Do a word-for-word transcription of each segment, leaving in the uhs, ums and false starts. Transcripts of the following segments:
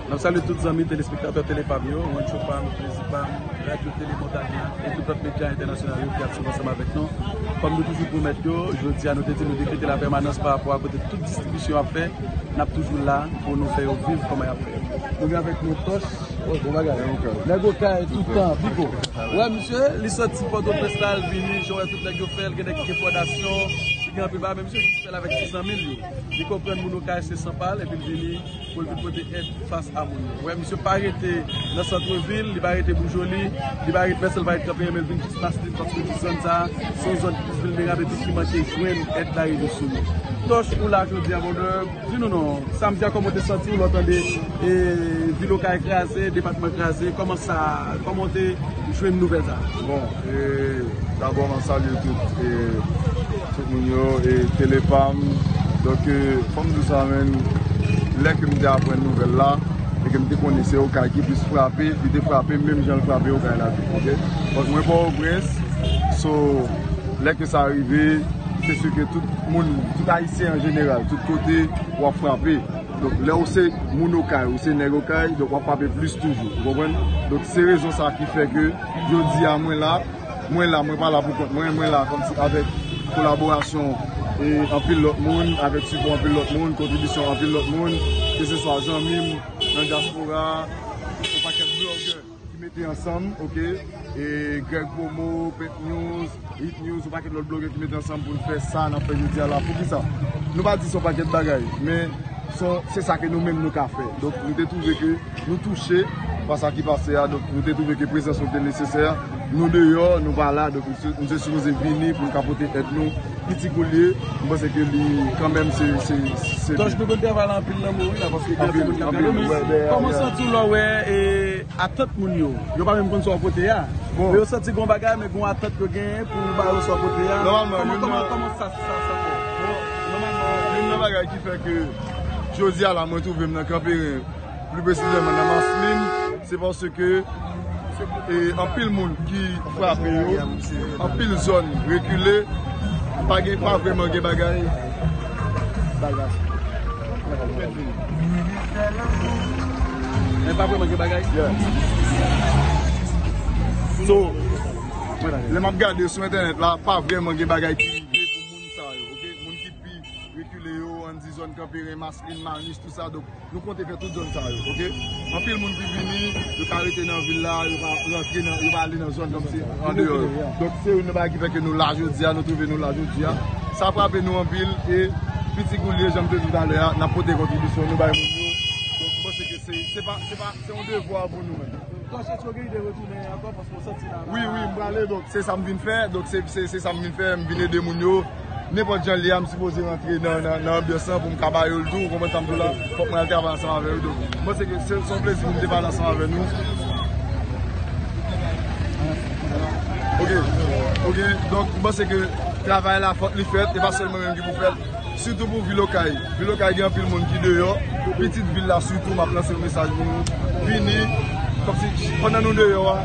N ap salye tout zanmi telespektatè Tele Pam yo, rancho pa m, plezi pa m, Radyo Tele Montagna e tout lòt medya entènasyonal yo ki ap swiv ansanm avèk nou. Kòm nou toujou pwomèt yo, jodi a nou te di nou dekrete lapèmanans pa rapò a kote tout distribisyon ap fè. N ap toujou la pou nou fè yo viv kòman y ap fè. Nou gen avèk nou Tòch. Oh, bon bagay. Nèg Okay. Nèg Okay, tout tan, Bigo. Wè, misye, li soti Pòtoprens la, l vini, jan w wè tout nèg yo fè l, gen nèg ki gen fondasyon, li gen anpil bagay, men misye jis fè l avèk ti san mil li. Li konprann moun Okay se san pa l, epi l vini pou l vin pote èd fas a moun yo. Wè, misye pa rete nan santvil, li pa rete Boujoli, li pa rete Pèsèl, li pa rete Kanperen, men l vin jis Maslin, paske l di zòn sa a, se yon zòn ki plis vilnerab epi ki manke jwenn èd la rive sou li. Tòch, ou la jodi a, brother, di nou non, samdi a, kòman w te santi w lè w tande, e, vil Okay kraze, depatman kraze, kòman sa, kòman w te jwenn nouvèl sa a? Bon, e, dabò, mwen salye tout, e, tout moun yo, e, Tele Pam. Donk, e, fò m di w sa, menn, lè ke m te aprann nouvèl la, e ke m te konnen se Okay ki plis frape, li te frape m menm jan l frape Okay la tou, oke? Paske mwen Pòtoprens, so, lè ke sa rive, se si ke tout moun, tout Ayisyen an jeneral, tout kote, w ap frape. Donk, lè ou se moun Okay, ou se nèg Okay, donk w ap frape plis toujou. Ou konprann? Donk, se rezon sa ki fè ke jodi a mwen la, mwen la, mwen pa la pou kont mwen, mwen la kòmsi avèk kolaborasyon e anpil lòt moun, avèk sipò anpil lòt moun, kontribisyon anpil lòt moun, keseswa zanmi m nan dyaspora, yon pakèt blogè ki mete ansanm, oke? E Greg Promo, Pep News, Hit News, yon pakèt lòt blogè ki mete ansanm pou n fè sa n ap fè jodi a la. Poukisa? Nou pa di se yon pakèt bagay, men se, se sa ke nou menm nou ka fè. Donk, nou te twouve ke nou touche pa sa ki pase a, donk nou te twouve ke prezans nou te nesesè. Nou deyò, nou pa la, donk nou se, nou se sipoze vini pou n ka pote èd nou. Piti kou l ye, m panse ke li, kanmenm, se, se, se Tòch, nou konn travay la anpil nan mwen, wi, la, paske gen anpil moun k ap gade, men kòman w santi w lè w wè, e, atant moun yo? Yo pa menm konn sa w pote a. Bon. Men yo santi gon bagay, men gon atant yo genyen pou ba yo sa w pote a. Nòmalman, kòman, kòman, kòman sa, sa, sa fè? Bon, nòmalman, youn nan bagay ki fè ke jodi a la, mwen twouve m nan Kanperen, pli presizèman nan Maslin, se paske, e, anpil moun ki frape yo, anpil zòn rekile, pa gen, pa vrèman gen bagay. Bagay. Men pa vrèman gen bagay. Yeah. So, lè m ap gade sou entènèt la, pa vrèman gen bagay ki rive pou moun sa yo, oke? Moun ki pi rekile yo, ann di zòn Kanperen, Maslin, Manis, tout sa. Donk, nou konte fè tout zòn sa yo, oke? Anpil moun ki vini, yo ka rete nan vil la, yo pa rantre nan, yo pa ale nan zòn kòmsi andeyò yo. Donk, se youn nan bagay ki fè ke nou la jodi a, nou twouve nou la jodi a. Sa frape nou anpil, e piti kou l ye, jan m te di w talè a, n ap pote kontribisyon nou bay moun yo. Donk, m panse ke se, se pa, se pa, se yon devwa pou nou menm. Tòch, èske w gen ide retounen ankò? Paske w santi la, la. Wi, wi, m prale, donk, se sa m vin fè, donk, se, se, se sa m vin fè, m vin ede moun yo. Nenpòt jan l ye a, m sipoze rantre nan, nan, nan anbyans lan pou m ka ba yo l tou, ou konprann sa m di w la? Fòk mwen al travay ansanm avè yo, donk, m panse ke se, se yon plezi pou m te pale ansanm avè nou. Oke, oke, donk, m panse ke travay la, fòk li fèt, e pa sèlman mwen menm ki pou fèt. Sitou pou vil Okay. Vil Okay gen anpil moun ki deyò. Pitit vil la sitou, m ap lanse yon mesaj pou nou. Vini, kòmsi pandan nou deyò a,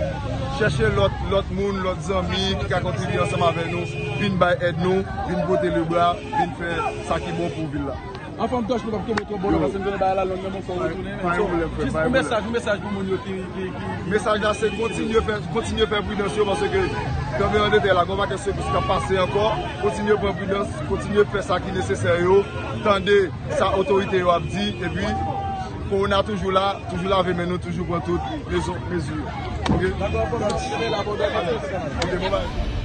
chèche lòt, lòt moun, lòt zanmi ki ka kontribye ansanm avè nou. Vin bay èd nou, vin pote lebra, vin fè sa ki bon pou vil la. Anfòm Dòch, nou p ap kenbe w twòp bon, paske m konnen bagay la long, men mwen fè w retounen. So, jis yon mesaj, yon mesaj pou moun yo ki, ki, ki... Mesaj la se kontinye fè, kontinye fè pridans yo, paske tranblemanntè la gen yon pakèt sekous k ap pase ankò. Kontinye pran pridans, kontinye fè sa ki nesesè yo, tande sa otorite yo ap di, epi kowona toujou la, toujou lave men nou, toujou pran tout mezi yo. Ok? Dakò, bon, nou kenbe la, bon, dakò. Ok, bon, bye.